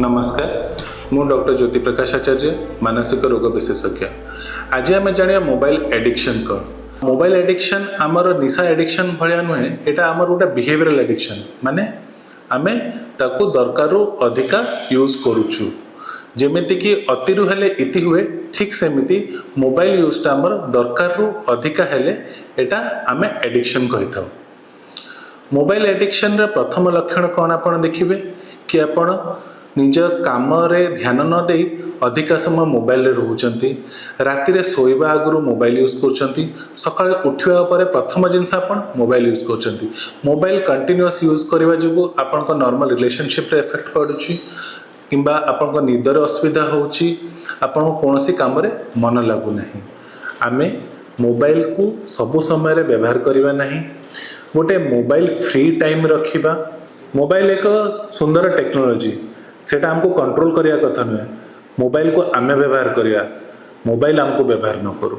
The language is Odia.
ନମସ୍କାର, ମୁଁ ଡକ୍ଟର ଜ୍ୟୋତିପ୍ରକାଶ ଆଚାର୍ଯ୍ୟ, ମାନସିକ ରୋଗ ବିଶେଷଜ୍ଞ। ଆଜି ଆମେ ଜାଣିବା ମୋବାଇଲ ଆଡିକ୍ସନ୍ କ'ଣ। ମୋବାଇଲ ଆଡିକ୍ସନ୍ ଆମର ନିଶା ଆଡିକ୍ସନ୍ ଭଳିଆ ନୁହେଁ। ଏଇଟା ଆମର ଗୋଟେ ବିହେଭିୟରାଲ ଆଡିକ୍ସନ୍, ମାନେ ଆମେ ତାକୁ ଦରକାରରୁ ଅଧିକା ୟୁଜ୍ କରୁଛୁ। ଯେମିତିକି ଅତିରୁ ହେଲେ ଇତି ହୁଏ, ଠିକ୍ ସେମିତି ମୋବାଇଲ ୟୁଜ୍ଟା ଆମର ଦରକାରରୁ ଅଧିକା ହେଲେ ଏଇଟା ଆମେ ଆଡିକ୍ସନ୍ କହିଥାଉ। ମୋବାଇଲ ଆଡିକ୍ସନର ପ୍ରଥମ ଲକ୍ଷଣ କ'ଣ? ଆପଣ ଦେଖିବେ କି ଆପଣ ନିଜ କାମରେ ଧ୍ୟାନ ନ ଦେଇ ଅଧିକା ସମୟ ମୋବାଇଲରେ ରହୁଛନ୍ତି। ରାତିରେ ଶୋଇବା ଆଗରୁ ମୋବାଇଲ ୟୁଜ୍ କରୁଛନ୍ତି। ସକାଳେ ଉଠିବା ପରେ ପ୍ରଥମ ଜିନିଷ ଆପଣ ମୋବାଇଲ ୟୁଜ୍ କରୁଛନ୍ତି। ମୋବାଇଲ କଣ୍ଟିନ୍ୟୁଅସ୍ ୟୁଜ୍ କରିବା ଯୋଗୁଁ ଆପଣଙ୍କ ନର୍ମାଲ ରିଲେସନସିପ୍ରେ ଏଫେକ୍ଟ ପଡ଼ୁଛି କିମ୍ବା ଆପଣଙ୍କ ନିଦରେ ଅସୁବିଧା ହେଉଛି, ଆପଣଙ୍କ କୌଣସି କାମରେ ମନ ଲାଗୁନାହିଁ। ଆମେ ମୋବାଇଲକୁ ସବୁ ସମୟରେ ବ୍ୟବହାର କରିବା ନାହିଁ, ଗୋଟେ ମୋବାଇଲ ଫ୍ରି ଟାଇମ୍ ରଖିବା। ମୋବାଇଲ ଏକ ସୁନ୍ଦର ଟେକ୍ନୋଲୋଜି। ସେଇଟା ଆମକୁ କଣ୍ଟ୍ରୋଲ କରିବା କଥା ନୁହେଁ। ମୋବାଇଲକୁ ଆମେ ବ୍ୟବହାର କରିବା, ମୋବାଇଲ ଆମକୁ ବ୍ୟବହାର ନ କରୁ।